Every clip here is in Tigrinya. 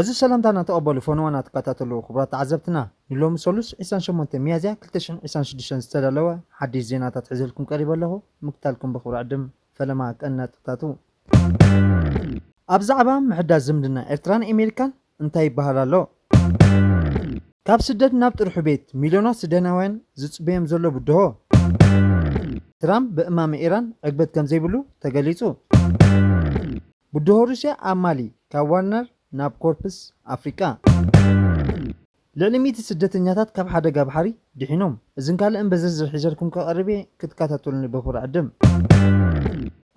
እዚ ሰላምታና ተቐበሉ ፈነዋና ትከታተሉ ክቡራት ተዓዘብትና፣ ንሎሚ ሰሉስ ዕስራን ሸሞንተ ሚያዝያ ክልተ ሽሕን ዕስራን ሽዱሽተን ዝተዳለወ ሓድሽ ዜናታት ሒዘልኩም ቀሪበ ኣለኹ። ምክታልኩም ብኽብሪ ዕድም ፈለማ ቀን ነጥብታቱ። ኣብ ዛዕባ ምሕዳስ ዝምድና ኤርትራን ኣሜሪካን እንታይ ይበሃል ኣሎ? ካብ ስደት ናብ ጥርሑ ቤት ሚልዮናት ስደናውያን ዝጽበዮም ዘሎ ብድሆ። ትራምፕ ብእማመ ኢራን ዕግበት ከም ዘይብሉ ተገሊጹ። ብድሆ ሩስያ ኣብ ማሊ ካብ ዋርነር ናብ ኮርፕስ ኣፍሪቃ። ልዕሊ ሚእቲ ስደተኛታት ካብ ሓደጋ ባሕሪ ድሒኖም። እዝን ካልእን በዝርዝር ሒዘልኩም ከቐርብ እየ፣ ክትከታተሉኒ ብኹር ዕድም።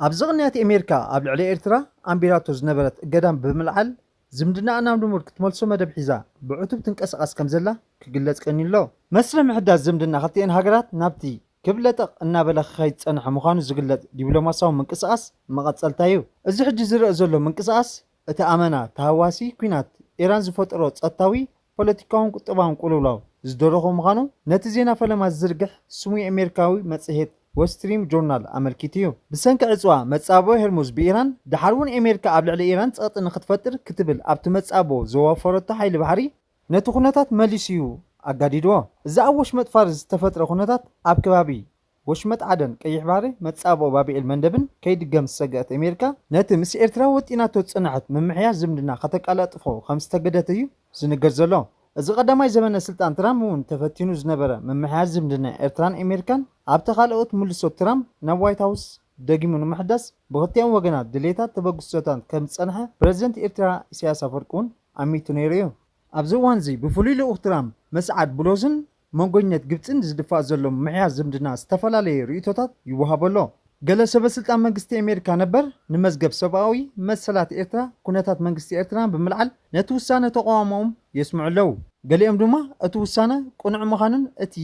ኣብዚ ቅንያት ኣሜሪካ ኣብ ልዕሊ ኤርትራ ኣንቢራቶ ዝነበረት እገዳም ብምልዓል ዝምድና ኣናምድሙር ክትመልሶ መደብ ሒዛ ብዕቱብ ትንቀሳቐስ ከም ዘላ ክግለጽ ቀኒሎ። መስርሕ ምሕዳስ ዝምድና ክልቲኤን ሃገራት ናብቲ ክብ ለጠቕ እናበለ ክኸይድ ዝጸንሐ ምዃኑ ዝግለጽ ዲፕሎማሲያዊ ምንቅስቓስ መቐጸልታ እዩ። እዚ ሕጂ ዝረአ ዘሎ ምንቅስቓስ እቲ ኣመና ተሃዋሲ ኲናት ኢራን ዝፈጠሮ ጸጥታዊ፣ ፖለቲካውን ቁጠባውን ቅልውላው ዝደረኾ ምዃኑ ነቲ ዜና ፈለማ ዝዝርግሕ ስሙይ ኣሜሪካዊ መጽሔት ወል ስትሪም ጆርናል ኣመልኪቱ እዩ። ብሰንኪ ዕጽዋ መጻብኦ ሄርሙዝ ብኢራን፣ ደሓር እውን ኣሜሪካ ኣብ ልዕሊ ኢራን ጸቕጢ ንክትፈጥር ክትብል ኣብቲ መጻብኦ ዘዋፈረቶ ሓይሊ ባሕሪ ነቲ ኩነታት መሊሱ እዩ ኣጋዲድዎ። እዚ ኣብ ወሽመጥ ፋርስ ዝተፈጥረ ኩነታት ኣብ ከባቢ ወሽመጥ ዓደን፣ ቀይሕ ባሕሪ፣ መጻብኦ ባብኤል መንደብን ከይድገም ዝሰገአት ኣሜሪካ፣ ነቲ ምስ ኤርትራ ወጢናቶ ዝጸንሐት ምምሕያሽ ዝምድና ከተቃላጥፎ ከም ዝተገደተ እዩ ዝንገር ዘሎ። እዚ ቀዳማይ ዘመነ ስልጣን ትራምፕ እውን ተፈቲኑ ዝነበረ ምምሕያሽ ዝምድና ኤርትራን ኣሜሪካን፣ ኣብቲ ካልኦት ምልሶ ትራምፕ ናብ ዋይት ሃውስ ደጊሙ ንምሕዳስ ብክልቲኦም ወገናት ድሌታት ተበግሶታት ከም ዝጸንሐ ፕረዚደንት ኤርትራ ኢሳያስ ኣፈወርቂ እውን ኣሚቱ ነይሩ እዩ። ኣብዚ እዋን እዚ ብፍሉይ ልኡኽ ትራምፕ መስዓድ ቡሎዝን መንጎኝነት ግብጽን ዝድፋእ ዘሎ ምምሕያሽ ዝምድና ዝተፈላለየ ርእይቶታት ይወሃቦ ኣሎ። ገለ ሰበ ስልጣን መንግስቲ ኣሜሪካ ነበር ንመዝገብ ሰብኣዊ መሰላት ኤርትራ ኩነታት መንግስቲ ኤርትራ ብምልዓል ነቲ ውሳነ ተቃውሞኦም የስምዑ ኣለዉ። ገሊኦም ድማ እቲ ውሳነ ቅኑዕ ምዃኑን እቲ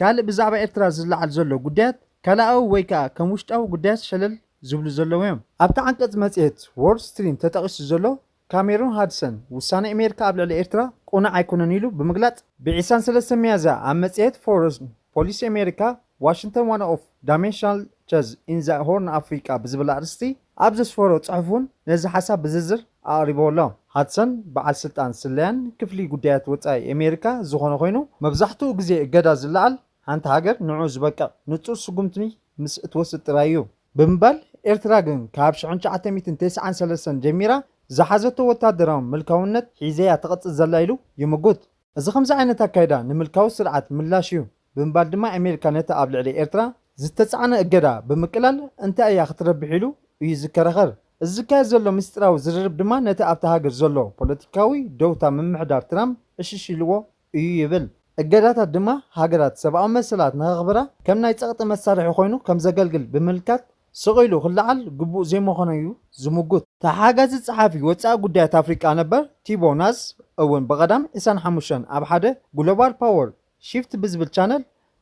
ካልእ ብዛዕባ ኤርትራ ዝለዓል ዘሎ ጉዳያት ካልኣዊ ወይ ከኣ ከም ውሽጣዊ ጉዳያት ሸለል ዝብሉ ዘለዉ እዮም። ኣብቲ ዓንቀጽ መጽሔት ዎል ስትሪት ተጠቒሱ ዘሎ ካሜሮን ሃድሰን ውሳነ ኣሜሪካ ኣብ ልዕሊ ኤርትራ ቅኑዕ ኣይኮነን ኢሉ ብምግላጽ፣ ብ ዕስራን ሰለስተን ሚያዝያ ኣብ መጽሔት ፎረን ፖሊሲ ኣሜሪካ ዋሽንግተን ዋን ኦፍ ዳይሜንሽናል ቸዝ ኢን ዘ ሆርን ኣፍሪቃ ብዝብል ኣርእስቲ ኣብ ዘስፈሮ ጽሑፍ እውን ነዚ ሓሳብ ብዝርዝር ኣቕሪቦ ኣሎ። ሃድሰን በዓል ስልጣን ስለያን ክፍሊ ጉዳያት ወጻኢ ኣሜሪካ ዝኾነ ኮይኑ፣ መብዛሕትኡ ግዜ እገዳ ዝለዓል ሓንቲ ሃገር ንዕኡ ዝበቅዕ ንጹር ስጉምቲ ምስ እትወስድ ጥራይ እዩ ብምባል፣ ኤርትራ ግን ካብ ሽሕን ትሽዓተ ሚእትን ተስዓን ሰለስተን ጀሚራ ዝሓዘቶ ወታደራዊ ምልካውነት ሒዘያ ትቐጽል ዘላ ኢሉ ይምጉት። እዚ ከምዚ ዓይነት ኣካይዳ ንምልካዊ ስርዓት ምላሽ እዩ ብምባል ድማ ኣሜሪካ ነቲ ኣብ ልዕሊ ኤርትራ ዝተጻዕነ እገዳ ብምቅላል እንታይ እያ ክትረብሕ ኢሉ እዩ ዝከራኸር። እዚ ዝካየድ ዘሎ ምስጢራዊ ዝርርብ ድማ ነቲ ኣብታ ሃገር ዘሎ ፖለቲካዊ ደውታ ምምሕዳር ትራምፕ ዕሽሽ ኢልዎ እዩ ይብል። እገዳታት ድማ ሃገራት ሰብኣዊ መሰላት ንኸኽብራ ከም ናይ ጸቕጢ መሳርሒ ኮይኑ ከም ዘገልግል ብምምልካት ስቕ ኢሉ ክለዓል ግቡእ ዘይምዃኑ እዩ ዝምጉት። ተሓጋዚ ጸሓፊ ወጻኢ ጉዳያት ኣፍሪቃ ነበር ቲቦ ናዝ እውን ብቐዳም ዕስራን ሓሙሽተን ኣብ ሓደ ግሎባል ፓወር ሺፍት ብዝብል ቻነል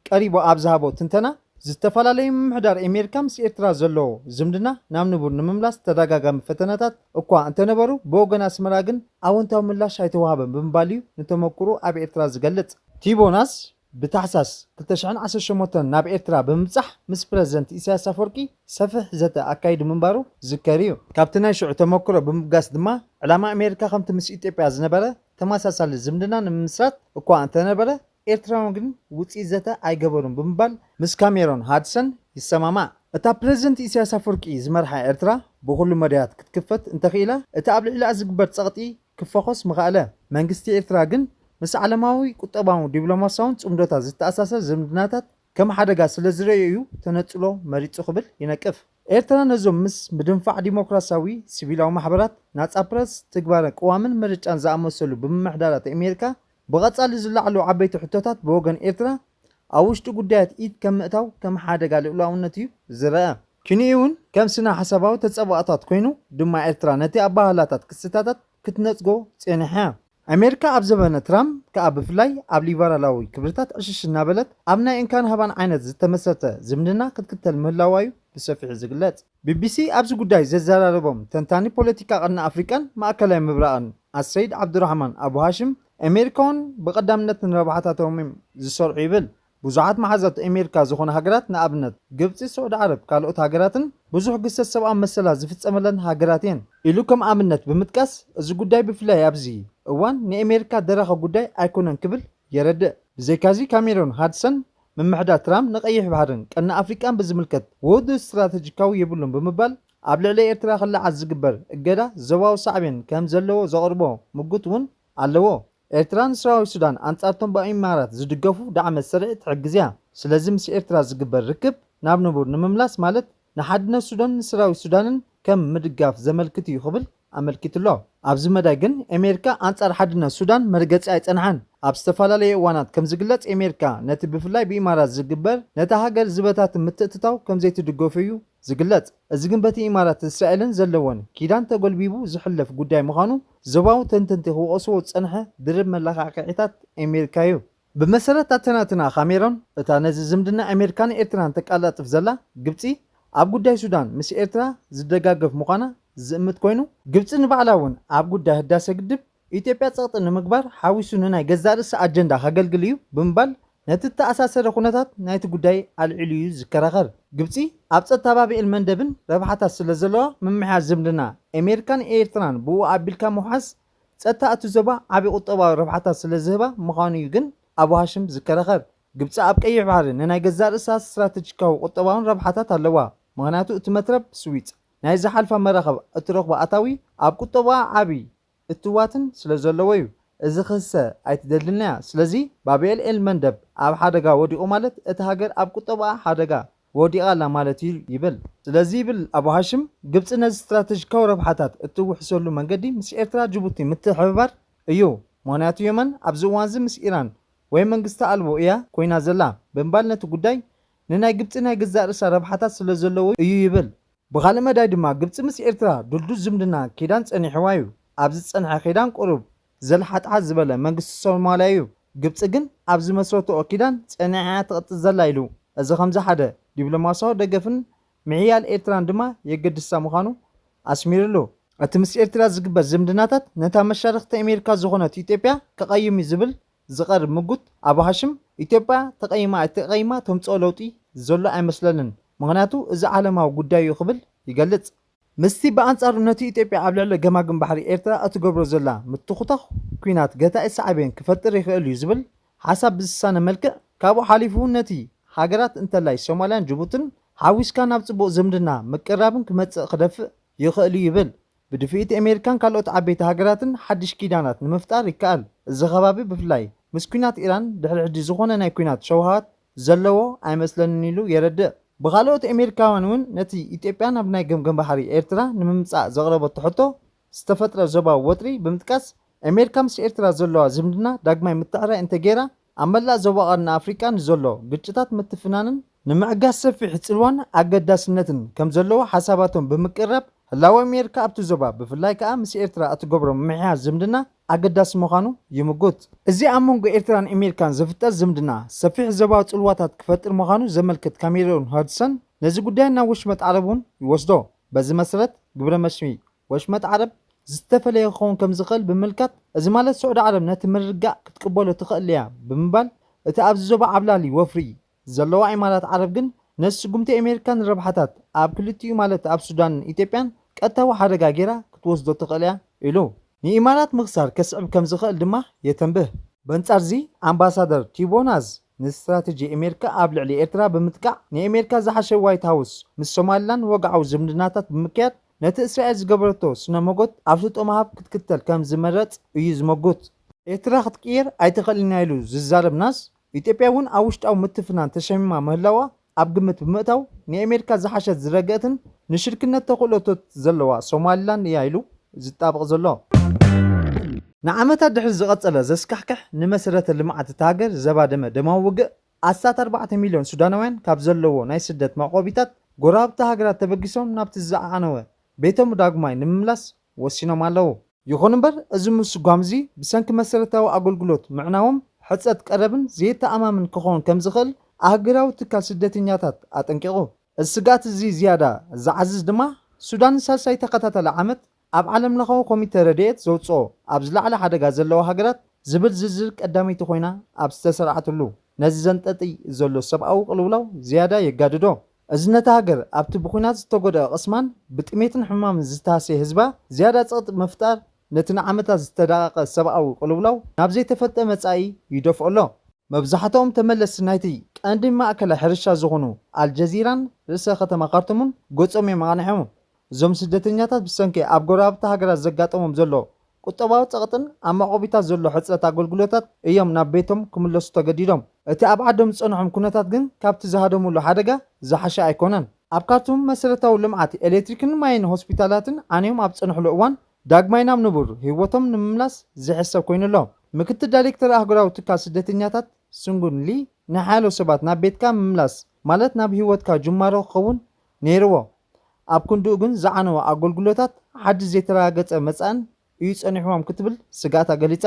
ቀሪቡ ኣብ ዝሃቦ ትንተና፣ ዝተፈላለዩ ምምሕዳር ኣሜሪካ ምስ ኤርትራ ዘለዎ ዝምድና ናብ ንቡር ንምምላስ ተደጋጋሚ ፈተነታት እኳ እንተነበሩ፣ ብወገን ኣስመራ ግን ኣወንታዊ ምላሽ ኣይተዋህበን ብምባል እዩ ንተመኩሮ ኣብ ኤርትራ ዝገልጽ። ቲቦናስ ብታሕሳስ ክልተ ሽሕን ዓሰርተ ሸሞንተን ናብ ኤርትራ ብምብጻሕ ምስ ፕረዚደንት ኢሳያስ ኣፈወርቂ ሰፊሕ ዘተ ኣካይዱ ምንባሩ ዝዝከር እዩ። ካብቲ ናይ ሽዑ ተመኩሮ ብምብጋስ ድማ፣ ዕላማ ኣሜሪካ ከምቲ ምስ ኢትዮጵያ ዝነበረ ተመሳሳሊ ዝምድና ንምምስራት እኳ እንተነበረ፣ ኤርትራውያን ግን ውጽኢት ዘተ ኣይገበሩን ብምባል ምስ ካሜሮን ሃድሰን ይሰማማዕ። እታ ፕረዚደንት ኢሳያስ ኣፈወርቂ ዝመርሓ ኤርትራ ብኹሉ መዳያት ክትክፈት እንተኽኢላ፣ እቲ ኣብ ልዕሊኣ ዝግበር ጸቕጢ ክፈኾስ ምኸኣለ። መንግስቲ ኤርትራ ግን ምስ ዓለማዊ ቁጠባውን ዲፕሎማሲያውን ጽምዶታት ዝተኣሳሰር ዝምድናታት ከም ሓደጋ ስለ ዝርእዮ እዩ ተነጽሎ መሪጹ ክብል ይነቅፍ። ኤርትራ ነዞም ምስ ምድንፋዕ ዲሞክራሲያዊ ሲቪላዊ ማሕበራት፣ ናጻ ፕረስ፣ ትግባረ ቅዋምን ምርጫን ዝኣመሰሉ ብምምሕዳራት ኣሜሪካ ብቐጻሊ ዝለዓሉ ዓበይቲ ሕቶታት ብወገን ኤርትራ ኣብ ውሽጢ ጉዳያት ኢድ ከም ምእታው ከም ሓደጋ ልኡላውነት እዩ ዝረኣ። ክንኡ እውን ከም ስነ ሓሳባዊ ተጻብኦታት ኮይኑ ድማ ኤርትራ ነቲ ኣባህላታት ክስታታት ክትነጽጎ ጸኒሓ እያ። ኣሜሪካ ኣብ ዘበነ ትራምፕ ከኣ ብፍላይ ኣብ ሊበራላዊ ክብርታት ዕሽሽ እናበለት ኣብ ናይ እንካን ሃባን ዓይነት ዝተመሰረተ ዝምድና ክትክተል ምህላዋ እዩ ብሰፊሑ ዝግለጽ። ቢቢሲ ኣብዚ ጉዳይ ዘዘራረቦም ተንታኒ ፖለቲካ ቀርኒ ኣፍሪቃን ማእከላይ ምብራቕን ኣሰይድ ዓብዱራሕማን ኣቡ ሃሽም፣ ኣሜሪካውን ብቐዳምነት ንረብሓታቶም እዮም ዝሰርሑ ይብል። ብዙሓት መሓዛት ኣሜሪካ ዝኾና ሃገራት፣ ንኣብነት ግብጺ፣ ስዑዲ ዓረብ፣ ካልኦት ሃገራትን ብዙሕ ግሰት ሰብኣዊ መሰላት ዝፍጸመለን ሃገራት እየን ኢሉ ከም ኣብነት ብምጥቃስ፣ እዚ ጉዳይ ብፍላይ ኣብዚ እዋን ንኣሜሪካ ደራኸ ጉዳይ ኣይኮነን ክብል የረድእ። ብዘይካዚ ካሜሮን ሃድሰን ምምሕዳር ትራምፕ ንቀይሕ ባህርን ቀርኒ ኣፍሪቃን ብዝምልከት ውህዱ ስትራተጂካዊ የብሉን ብምባል ኣብ ልዕሊ ኤርትራ ክለዓል ዝግበር እገዳ ዞባዊ ሳዕቤን ከም ዘለዎ ዘቕርቦ ምጉት እውን ኣለዎ። ኤርትራ ንሰራዊት ሱዳን ኣንጻርቶም ብኢማራት ዝድገፉ ዳዕመ ስርዒ ትሕግዝ እያ። ስለዚ ምስ ኤርትራ ዝግበር ርክብ ናብ ንቡር ንምምላስ ማለት ንሓድነት ሱዳን ንሰራዊት ሱዳንን ከም ምድጋፍ ዘመልክት እዩ ክብል ኣመልኪትሎ። ኣብዚ መዳይ ግን ኣሜሪካ ኣንጻር ሓድነት ሱዳን መርገጺ ኣይጸንሓን። ኣብ ዝተፈላለዩ እዋናት ከም ዝግለጽ ኣሜሪካ ነቲ ብፍላይ ብኢማራት ዝግበር ነታ ሃገር ዝበታትን ምትእትታው ከም ዘይትድገፉ እዩ ዝግለጽ። እዚ ግን በቲ ኢማራት እስራኤልን ዘለወን ኪዳን ተጎልቢቡ ዝሕለፍ ጉዳይ ምዃኑ ዞባዊ ተንተንቲ ክወቕስዎ ዝጸንሐ ድርብ መለኻኽዒታት ኣሜሪካ እዩ። ብመሰረት ኣተናትና ካሜሮን፣ እታ ነዚ ዝምድና ኣሜሪካን ኤርትራን ተቃላጥፍ ዘላ ግብጺ፣ ኣብ ጉዳይ ሱዳን ምስ ኤርትራ ዝደጋገፍ ምዃና ዝእምት ኮይኑ፣ ግብጺ ንባዕላ እውን ኣብ ጉዳይ ህዳሰ ግድብ ኢትዮጵያ ጸቕጢ ንምግባር ሓዊሱ ንናይ ገዛእ ርእሲ ኣጀንዳ ከገልግል እዩ ብምባል ነቲ እተኣሳሰረ ኩነታት ናይቲ ጉዳይ ኣልዒሉ እዩ ዝከራኸር። ግብጺ ኣብ ጸጥታ ባብ ኤል መንደብን ረብሓታት ስለ ዘለዋ ምምሕያሽ ዝምድና ኣሜሪካን ኤርትራን ብኡ ኣቢልካ ምውሓስ ጸጥታ እቲ ዞባ ዓቢ ቁጠባዊ ረብሓታት ስለ ዝህባ ምዃኑ እዩ ግን ኣቡ ሃሽም ዝከራኸር። ግብጺ ኣብ ቀይሕ ባሕሪ ንናይ ገዛእ ርእሳ ስትራተጂካዊ ቁጠባውን ረብሓታት ኣለዋ። ምኽንያቱ እቲ መትረብ ስዊጽ ናይ ዝሓልፋ መራኽብ እትረኽቦ ኣታዊ ኣብ ቁጠባኣ ዓቢ እትዋትን ስለ ዘለዎ እዩ። እዚ ክህሰ ኣይትደልን እያ። ስለዚ ባብ ኤል መንደብ ኣብ ሓደጋ ወዲቑ ማለት እታ ሃገር ኣብ ቁጠባኣ ሓደጋ ወዲቓ ኣላ ማለት እዩ ይብል። ስለዚ ይብል ኣቡ ሃሽም፣ ግብጺ ነዚ ስትራተጂካዊ ረብሓታት እትውሕሰሉ መንገዲ ምስ ኤርትራ ጅቡቲ ምትሕብባር እዩ። ምኽንያቱ የመን ኣብዚ እዋን እዚ ምስ ኢራን ወይ መንግስቲ ኣልቦ እያ ኮይና ዘላ ብምባል ነቲ ጉዳይ ንናይ ግብጺ ናይ ገዛእ ርእሳ ረብሓታት ስለ ዘለዎ እዩ ይብል። ብኻልእ መዳይ ድማ ግብጺ ምስ ኤርትራ ድልዱል ዝምድና ኪዳን ጸኒሕዋ እዩ። ኣብዚ ዝጸንሐ ኪዳን ቁሩብ ዘልሓጥሓ ዝበለ መንግስቲ ሶማልያ እዩ። ግብጺ ግን ኣብ ዝመስረትኦ ኪዳን ጸኒዓ እያ ትቕጽል ዘላ ኢሉ። እዚ ከምዚ ሓደ ዲፕሎማስያዊ ደገፍን ምሕያል ኤርትራን ድማ የገድሳ ምዃኑ ኣስሚርሉ። እቲ ምስ ኤርትራ ዝግበር ዝምድናታት ነታ መሻርኽቲ ኣሜሪካ ዝኾነት ኢትዮጵያ ከቐይም እዩ ዝብል ዝቐርብ ምጉት ኣቡ ሃሽም፣ ኢትዮጵያ ተቐይማ ኣይተቐይማ ተምጽኦ ለውጢ ዘሎ ኣይመስለንን፣ ምኽንያቱ እዚ ዓለማዊ ጉዳይ እዩ ክብል ይገልጽ። ምስቲ ብኣንጻሩ ነቲ ኢትዮጵያ ኣብ ልዕሊ ገማግም ባሕሪ ኤርትራ እትገብሮ ዘላ ምትኹታኽ ኲናት ገታኢ ሳዕቤን ክፈጥር ይኽእል እዩ ዝብል ሓሳብ ብዝሳነ መልክዕ፣ ካብኡ ሓሊፉ እውን ነቲ ሃገራት እንተላይ ሶማልያን ጅቡትን ሓዊስካ ናብ ጽቡቕ ዝምድና ምቅራብን ክመጽእ ክደፍእ ይኽእል እዩ ይብል። ብድፍኢት ኣሜሪካን ካልኦት ዓበይቲ ሃገራትን ሓድሽ ኪዳናት ንምፍጣር ይከኣል። እዚ ከባቢ ብፍላይ ምስ ኲናት ኢራን ድሕሪ ሕጂ ዝኾነ ናይ ኲናት ሸውሃት ዘለዎ ኣይመስለንን ኢሉ የረድእ። ብኻልኦት ኣሜሪካውያን እውን ነቲ ኢትዮጵያ ናብ ናይ ገምገም ባሕሪ ኤርትራ ንምምጻእ ዘቕረበቶ ሕቶ ዝተፈጥረ ዞባዊ ወጥሪ ብምጥቃስ፣ ኣሜሪካ ምስ ኤርትራ ዘለዋ ዝምድና ዳግማይ ምትዕራይ እንተገይራ፣ ኣብ መላእ ዞባ ቀርኒ ኣፍሪቃ ንዘሎ ግጭታት ምትፍናንን ንምዕጋስ ሰፊሕ ጽልዋን ኣገዳስነትን ከም ዘለዎ ሓሳባቶም ብምቅራብ፣ ህላወ ኣሜሪካ ኣብቲ ዞባ ብፍላይ ከኣ ምስ ኤርትራ እትገብሮ ምምሕያሽ ዝምድና ኣገዳሲ ምዃኑ ይምጉት። እዚ ኣብ መንጎ ኤርትራን ኣሜሪካን ዝፍጠር ዝምድና ሰፊሕ ዞባዊ ጽልዋታት ክፈጥር ምዃኑ ዘመልክት ካሜሮን ሀድሰን ነዚ ጉዳይ ናብ ወሽመጥ ዓረብ እውን ይወስዶ። በዚ መሰረት ግብረ መሽሚ ወሽመጥ ዓረብ ዝተፈለየ ክኸውን ከም ዝኽእል ብምምልካት፣ እዚ ማለት ስዑዲ ዓረብ ነቲ ምርግጋእ ክትቅበሎ ትኽእል እያ ብምባል፣ እቲ ኣብዚ ዞባ ዓብላሊ ወፍሪ ዘለዋ ኢማራት ዓረብ ግን ነቲ ስጉምቲ ኣሜሪካ ንረብሓታት ኣብ ክልቲኡ ማለት ኣብ ሱዳንን ኢትዮጵያን ቀጥታዊ ሓደጋ ገይራ ክትወስዶ ትኽእል እያ ኢሉ። ንኢማራት ምኽሳር ከስዕብ ከም ዝኽእል ድማ የተንብህ። በንጻርዚ ኣምባሳደር ቲቦናዝ ንስትራተጂ ኣሜሪካ ኣብ ልዕሊ ኤርትራ ብምጥቃዕ ንኣሜሪካ ዝሓሸ ዋይት ሃውስ ምስ ሶማሊላንድ ወግዓዊ ዝምድናታት ብምክያድ ነቲ እስራኤል ዝገበረቶ ስነ ሞጎት ኣፍልጦ ምሃብ ክትክተል ከም ዝመረጽ እዩ ዝመጉት። ኤርትራ ክትቅየር ኣይትኽእልን እያ ኢሉ ዝዛረብ ናዝ፣ ኢትዮጵያ እውን ኣብ ውሽጣዊ ምትፍናን ተሸሚማ ምህላዋ ኣብ ግምት ብምእታው ንኣሜሪካ ዝሓሸት ዝረገእትን ንሽርክነት ተኽእሎቶት ዘለዋ ሶማሊላንድ እያ ኢሉ ዝጣበቕ ዘሎ። ንዓመታት ድሕሪ ዝቐጸለ ዘስካሕክሕ ንመሰረተ ልምዓት እታ ሃገር ዘባደመ ደማዊ ውግእ ኣስታት ኣርባዕተ ሚልዮን ሱዳናውያን ካብ ዘለዎ ናይ ስደት መዕቆቢታት ጎረባብቲ ሃገራት ተበጊሶም ናብቲ ዝዓነወ ቤቶም ዳግማይ ንምምላስ ወሲኖም ኣለዉ። ይኹን እምበር እዚ ምስጓም እዚ ብሰንኪ መሰረታዊ ኣገልግሎት ምዕናዎም ሕጸት ቀረብን ዘየተኣማምን ክኸውን ከም ዝኽእል ኣህግራዊ ትካል ስደተኛታት ኣጠንቂቑ። እዚ ስግኣት እዚ ዝያዳ ዝዓዝዝ ድማ ሱዳን ንሳልሳይ ተኸታታሊ ዓመት ኣብ ዓለምለኻዊ ኮሚተ ረድኤት ዘውጽኦ ኣብ ዝለዓለ ሓደጋ ዘለዋ ሃገራት ዝብል ዝርዝር ቀዳመይቲ ኮይና ኣብ ዝተሰርዓትሉ ነዚ ዘንጠጢ ዘሎ ሰብኣዊ ቅልውላው ዝያዳ የጋድዶ። እዚ ነታ ሃገር ኣብቲ ብኲናት ዝተጎድአ ቅስማን ብጥሜትን ሕማምን ዝተሃስየ ህዝባ ዝያዳ ጸቕጢ ምፍጣር ነቲ ንዓመታት ዝተዳቐቐ ሰብኣዊ ቅልውላው ናብ ዘይተፈልጠ መጻኢ ይደፍኦ ኣሎ። መብዛሕትኦም ተመለስቲ ናይቲ ቀንዲ ማእከላይ ሕርሻ ዝኾኑ ኣልጀዚራን ርእሰ ከተማ ካርቱምን ገጾም እዮም ኣቕኒሖም። እዞም ስደተኛታት ብሰንኪ ኣብ ጎረባብቲ ሃገራት ዘጋጠሞም ዘሎ ቁጠባዊ ጸቕጥን ኣብ መዕቆቢታት ዘሎ ሕጽረት ኣገልግሎታት እዮም ናብ ቤቶም ክምለሱ ተገዲዶም። እቲ ኣብ ዓዶም ዝጸንሖም ኩነታት ግን ካብቲ ዝሃደሙሉ ሓደጋ ዝሓሸ ኣይኮነን። ኣብ ካርቱም መሰረታዊ ልምዓት ኤሌክትሪክን ማይን ሆስፒታላትን ዓንዮም ኣብ ዝጸንሕሉ እዋን፣ ዳግማይ ናብ ንቡር ህይወቶም ንምምላስ ዝሕሰብ ኮይኑ ኣሎ። ምክትል ዳይሬክተር ኣህጉራዊ ትካል ስደተኛታት ስንጉን ሊ፣ ንሓያሎ ሰባት ናብ ቤትካ ምምላስ ማለት ናብ ህይወትካ ጅማሮ ክኸውን ነይርዎ። ኣብ ክንድኡ ግን ዝዓነወ ኣገልግሎታት ሓድሽ ዘይተረጋገጸ መጻእን እዩ ጸኒሕዎም ክትብል ስግኣታ ገሊጻ።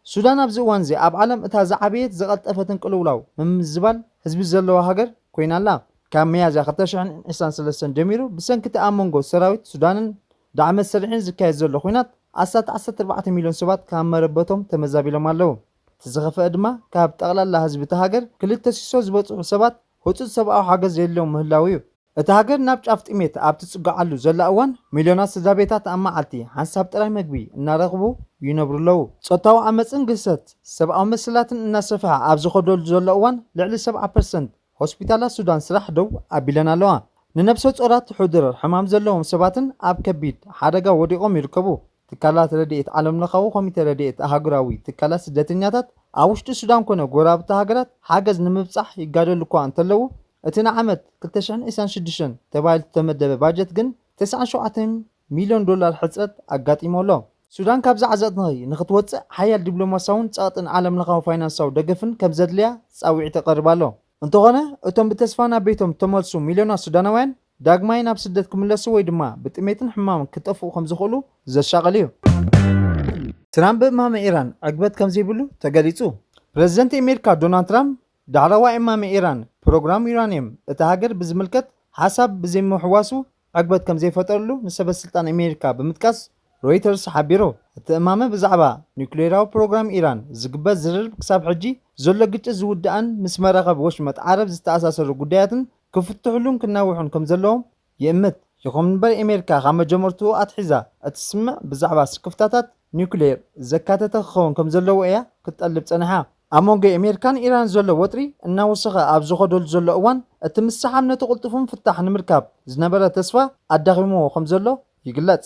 ሱዳን ኣብዚ እዋን እዚ ኣብ ዓለም እታ ዝዓበየት ዝቐልጠፈትን ቅልውላው ምምዝባል ህዝቢ ዘለዋ ሃገር ኮይና ኣላ። ካብ ሚያዝያ ክልተ ሽሕን ዕስራን ሰለስተን ጀሚሩ ብሰንኪ እቲ ኣብ መንጎ ሰራዊት ሱዳንን ዳዕመ ሰሪዕን ዝካየድ ዘሎ ኲናት ኣስታት ዓሰርተ ኣርባዕተ ሚልዮን ሰባት ካብ መረበቶም ተመዛቢሎም ኣለዉ። እቲ ዝኸፍአ ድማ ካብ ጠቕላላ ህዝቢ እታ ሃገር ክልተ ሲሶ ዝበጽሑ ሰባት ህጹጽ ሰብኣዊ ሓገዝ የድልዮም ምህላው እዩ። እታ ሃገር ናብ ጫፍ ጥሜት ኣብ ትጽግዓሉ ዘላ እዋን፣ ሚልዮናት ስድራ ቤታት ኣብ መዓልቲ ሓንሳብ ጥራይ መግቢ እናረኽቡ ይነብሩ ኣለዉ። ጾታዊ ዓመጽን ግህሰት ሰብኣዊ መሰላትን እናሰፍሐ ኣብ ዝኸደሉ ዘሎ እዋን፣ ልዕሊ ሰብዓ ፐርሰንት ሆስፒታላት ሱዳን ስራሕ ደው ኣቢለን ኣለዋ። ንነብሰ ጾራት፣ ሕዱር ሕማም ዘለዎም ሰባትን ኣብ ከቢድ ሓደጋ ወዲቖም ይርከቡ። ትካላት ረድኤት፣ ዓለምለኻዊ ኮሚተ ረድኤት ኣህጉራዊ ትካላት ስደተኛታት ኣብ ውሽጢ ሱዳን ኮነ ጎረባብቲ ሃገራት ሓገዝ ንምብጻሕ ይጋደሉ እኳ እንተለዉ፣ እቲ ንዓመት ክልተ ሽሕን ዕስራን ሽዱሽተን ተባሂሉ ዝተመደበ ባጀት ግን ተስዓን ሸውዓተን ሚልዮን ዶላር ሕጽረት ኣጋጢሞ ኣሎ። ሱዳን ካብዛ ዓዘቕቲ ንኽትወጽእ ሓያል ዲፕሎማሲያውን ጸቕጥን ዓለምለኻዊ ፋይናንሳዊ ደገፍን ከም ዘድልያ ጻውዒት የቐርብ ኣሎ። እንተኾነ፣ እቶም ብተስፋ ናብ ቤቶም ዝተመልሱ ሚልዮናት ሱዳናውያን ዳግማይ ናብ ስደት ክምለሱ ወይ ድማ ብጥሜትን ሕማምን ክጠፍኡ ከም ዝኽእሉ ዘሻቕል እዩ። ትራምፕ ብእማመ ኢራን ዕግበት ከም ዘይብሉ ተገሊጹ። ፕረዚደንት ኣሜሪካ ዶናልድ ትራምፕ ዳዕረዋይ እማመ ኢራን ፕሮግራም ዩራንየም እታ ሃገር ብዝምልከት ሓሳብ ብዘይምሕዋሱ ዕግበት ከም ዘይፈጠረሉ ንሰበ ስልጣን ኣሜሪካ ብምጥቃስ ሮይተርስ ሓቢሩ። እቲ እማመ ብዛዕባ ኒውክሌራዊ ፕሮግራም ኢራን ዝግበር ዝርርብ ክሳብ ሕጂ ዘሎ ግጭት ዝውድኣን ምስ መራኸቢ ወሽመጥ ዓረብ ዝተኣሳሰሩ ጉዳያትን ክፍትሕሉን ክናውሑን ከም ዘለዎም ይእምት። ይኹን እምበር፣ ኣሜሪካ ካብ መጀመርትኡ ኣትሒዛ እትስምዕ ብዛዕባ ስክፍታታት ኒውክሌር ዘካተተ ክኸውን ከም ዘለዎ እያ ክትጠልብ ጸኒሓ። ኣብ መንጎ ኣሜሪካን ኢራን ዘሎ ወጥሪ እናወሰኸ ኣብ ዝኸደሉ ዘሎ እዋን፣ እቲ ምስሓብ ነቲ ቅልጡፍ ፍታሕ ንምርካብ ዝነበረ ተስፋ ኣዳኺምዎ ከም ዘሎ ይግለጽ።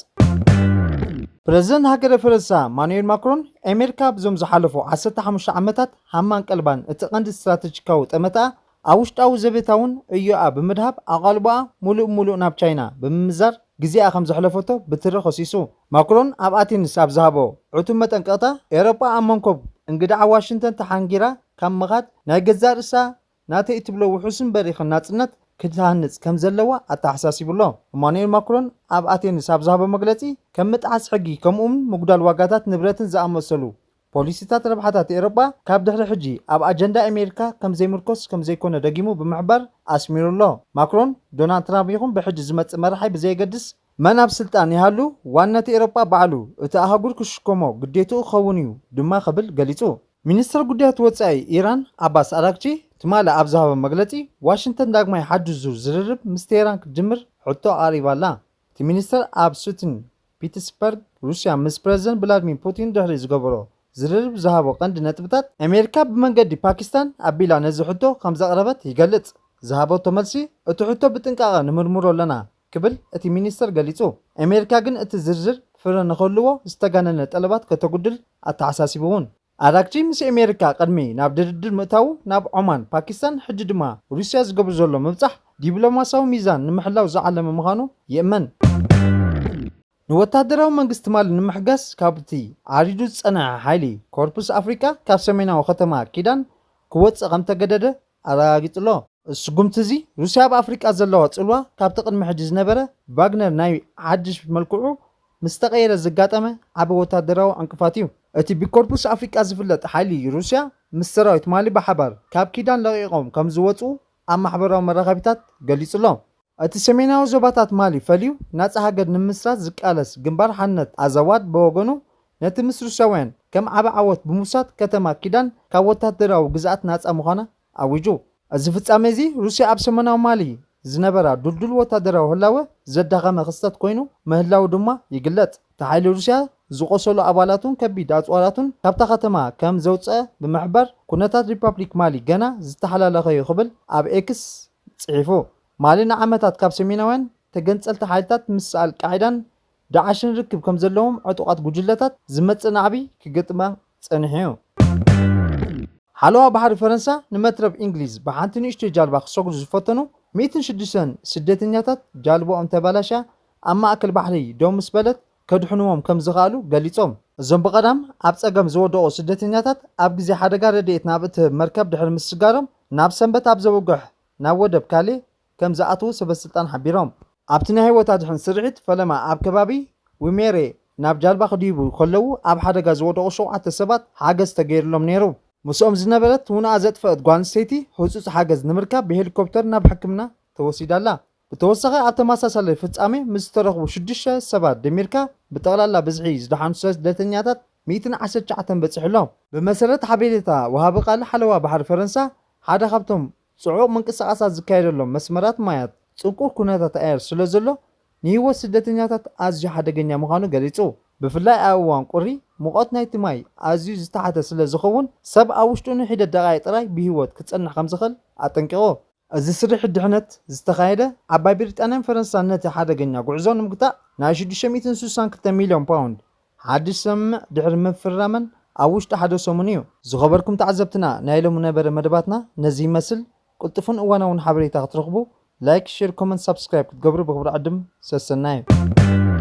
ፕረዚደንት ሃገረ ፈረንሳ ማኑኤል ማክሮን፣ ኣሜሪካ ብዞም ዝሓለፉ ዓሰርተ ሓሙሽተ ዓመታት ሃማን ቀልባን እቲ ቀንዲ ስትራተጂካዊ ጠመተኣ ኣብ ውሽጣዊ ዘቤታውን ዕዮኣ ብምድሃብ ኣቓልቦኣ ምሉእ ብምሉእ ናብ ቻይና ብምምዛር ግዜኣ ከም ዘሕለፈቶ ብትሪ ከሲሱ። ማክሮን ኣብ ኣቴንስ ኣብ ዝሃቦ ዕቱብ መጠንቀቕታ፣ ኤውሮጳ ኣብ መንኮብ እንግድዓ ዋሽንግተን ተሓንጊራ ካብ ምኻድ ናይ ገዛእ ርእሳ ናተይ እትብሎ ውሑስን በሪኽን ናጽነት ክትሃንጽ ከም ዘለዋ ኣተሓሳሲቡ ኣሎ። እማኑኤል ማክሮን ኣብ ኣቴንስ ኣብ ዝሃቦ መግለጺ፣ ከም ምጥሓስ ሕጊ ከምኡውን ምጉዳል ዋጋታት ንብረትን ዝኣመሰሉ ፖሊሲታት ረብሓታት ኤውሮጳ ካብ ድሕሪ ሕጂ ኣብ ኣጀንዳ ኣሜሪካ ከም ዘይምርኮስ ከም ዘይኮነ ደጊሙ ብምሕባር ኣስሚሩ ኣሎ። ማክሮን፣ ዶናልድ ትራምፕ ይኹን ብሕጂ ዝመጽእ መራሒ ብዘየገድስ መን ኣብ ስልጣን ይሃሉ፣ ዋንነት ኤውሮጳ ባዕሉ እቲ ኣህጉር ክሽከሞ ግዴትኡ ክኸውን እዩ ድማ ክብል ገሊጹ። ሚኒስትር ጉዳያት ወጻኢ ኢራን ዓባስ ኣራግቺ ትማሊ ኣብ ዝሃቦ መግለጺ፣ ዋሽንግተን ዳግማይ ሓድሽ ዙር ዝርርብ ምስ ቴህራን ክትጅምር ሕቶ ኣቕሪባ ኣላ። እቲ ሚኒስተር ኣብ ሱትን ፒተርስበርግ ሩስያ ምስ ፕረዚደንት ቭላድሚር ፑቲን ድሕሪ ዝገበሮ ዝርርብ ዝሃቦ ቀንዲ ነጥብታት፣ ኣሜሪካ ብመንገዲ ፓኪስታን ኣቢላ ነዚ ሕቶ ከም ዘቕረበት ይገልጽ። ዝሃበቶ መልሲ፣ እቲ ሕቶ ብጥንቃቐ ንምርምሮ ኣለና ክብል እቲ ሚኒስተር ገሊጹ። ኣሜሪካ ግን እቲ ዝርዝር ፍረ ንኽህልዎ ዝተጋነነ ጠለባት ከተጉድል ኣተሓሳሲቡ እውን። ኣራግቺ ምስ ኣሜሪካ ቅድሚ ናብ ድርድር ምእታዉ ናብ ዖማን፣ ፓኪስታን፣ ሕጂ ድማ ሩስያ ዝገብሮ ዘሎ ምብጻሕ ዲፕሎማሲያዊ ሚዛን ንምሕላው ዝዓለመ ምዃኑ ይእመን። ንወታደራዊ መንግስቲ ማሊ ንምሕጋዝ ካብቲ ዓሪዱ ዝጸንሐ ሓይሊ ኮርፑስ ኣፍሪቃ ካብ ሰሜናዊ ከተማ ኪዳን ክወጽእ ከም ተገደደ ኣረጋጊጹ ኣሎ። እዚ ስጉምቲ እዚ ሩስያ ኣብ ኣፍሪቃ ዘለዋ ጽልዋ ካብቲ ቅድሚ ሕጂ ዝነበረ ቫግነር ናይ ሓድሽ መልክዑ ምስ ተቐየረ ዘጋጠመ ዓቢ ወታደራዊ ዕንቅፋት እዩ። እቲ ብኮርፑስ ኣፍሪቃ ዝፍለጥ ሓይሊ ሩስያ ምስ ሰራዊት ማሊ ብሓባር ካብ ኪዳን ለቒቖም ከም ዝወጽኡ ኣብ ማሕበራዊ መራኸቢታት ገሊጹ ኣሎ። እቲ ሰሜናዊ ዞባታት ማሊ ፈልዩ ናጻ ሃገር ንምምስራት ዝቃለስ ግንባር ሓርነት ኣዛዋድ ብወገኑ፣ ነቲ ምስ ሩስያውያን ከም ዓቢ ዓወት ብምውሳድ ከተማ ኪዳን ካብ ወታደራዊ ግዝኣት ናጻ ምዃና ኣዊጁ። እዚ ፍጻሜ እዚ ሩስያ ኣብ ሰሜናዊ ማሊ ዝነበራ ድልዱል ወታደራዊ ህላወ ዘዳኸመ ክስተት ኮይኑ ምህላዉ ድማ ይግለጽ። እቲ ሓይሊ ሩስያ ዝቆሰሉ ኣባላቱን ከቢድ ኣፅዋራቱን ካብታ ከተማ ከም ዘውፀ ብምሕባር፣ ኩነታት ሪፓብሊክ ማሊ ገና ዝተሓላለኸ እዩ ክብል ኣብ ኤክስ ፅሒፉ። ማሊ ንዓመታት ካብ ሰሜናውያን ተገንፀልቲ ሓይልታት ምስ ኣልቃዒዳን ዳዓሽን ርክብ ከም ዘለዎም ዕጡቓት ጉጅለታት ዝመፅእ ናዕቢ ክገጥማ ፀኒሑ እዩ። ሓለዋ ባሕሪ ፈረንሳ ንመትረብ እንግሊዝ ብሓንቲ ንእሽቶይ ጃልባ ክሰጉዱ ዝፈተኑ ሚእትን ሽዱሽተን ስደተኛታት፣ ጃልባኦም ተባላሻ ኣብ ማእከል ባሕሪ ደው ምስ በለት፣ ከድሕንዎም ከም ዝኸኣሉ ገሊጾም። እዞም ብቐዳም ኣብ ጸገም ዝወደቑ ስደተኛታት ኣብ ግዜ ሓደጋ ረድኤት ናብ እትህብ መርከብ ድሕሪ ምስጋሮም፣ ናብ ሰንበት ኣብ ዘውግሕ ናብ ወደብ ካሌ ከም ዝኣትዉ ሰበስልጣን ሓቢሮም። ኣብቲ ናይ ህይወት ኣድሕን ስርሒት ፈለማ ኣብ ከባቢ ዊሜሬ ናብ ጃልባ ክድይቡ ከለዉ ኣብ ሓደጋ ዝወደቑ ሸውዓተ ሰባት ሓገዝ ተገይሩሎም ነይሩ። ምስኦም ዝነበረት ውንኣ ዘጥፈአት ጓል ኣንስተይቲ ህጹጽ ሓገዝ ንምርካብ ብሄሊኮፕተር ናብ ሕክምና ተወሲዳ ኣላ። ብተወሳኺ ኣብ ተመሳሳሊ ፍጻሜ ምስ ዝተረኽቡ ሽዱሽተ ሰባት ደሚርካ ብጠቕላላ ብዝሒ ዝደሓኑ ስደተኛታት ሚእትን ዓሰርተ ትሽዓተን በጺሑ ኣሎ። ብመሰረት ሓበሬታ ወሃቢ ቃል ሓለዋ ባሕሪ ፈረንሳ፣ ሓደ ካብቶም ጽዑቕ ምንቅስቓሳት ዝካየደሎም መስመራት ማያት ጽንቁር ኩነታት ኣየር ስለ ዘሎ፣ ንህይወት ስደተኛታት ኣዝዩ ሓደገኛ ምዃኑ ገሊጹ። ብፍላይ ኣብ እዋን ቁሪ፣ ሙቐት ናይቲ ማይ ኣዝዩ ዝተሓተ ስለ ዝኸውን፣ ሰብ ኣብ ውሽጡ ንሒደት ደቓይቕ ጥራይ ብህይወት ክጸንሕ ከም ዝኽእል ኣጠንቂቑ። እዚ ስርሒት ድሕነት ዝተኻየደ፣ ዓባይ ብሪጣንያን ፈረንሳን ነቲ ሓደገኛ ጉዕዞ ንምግታእ ናይ ሽዱሽተ ሚእትን ስሳን ክልተ ሚልዮን ፓውንድ ሓድሽ ስምምዕ ድሕሪ ምፍራመን ኣብ ውሽጢ ሓደ ሰሙን እዩ። ዝኸበርኩም ተዓዘብትና፣ ናይ ሎሚ ነበረ መደባትና ነዚ ይመስል። ቅልጡፍን እዋናውን ሓበሬታ ክትረኽቡ ላይክ፣ ሼር፣ ኮመንት፣ ሳብስክራይብ ክትገብሩ ብኽብሪ ዕድም ሰሰናዩ።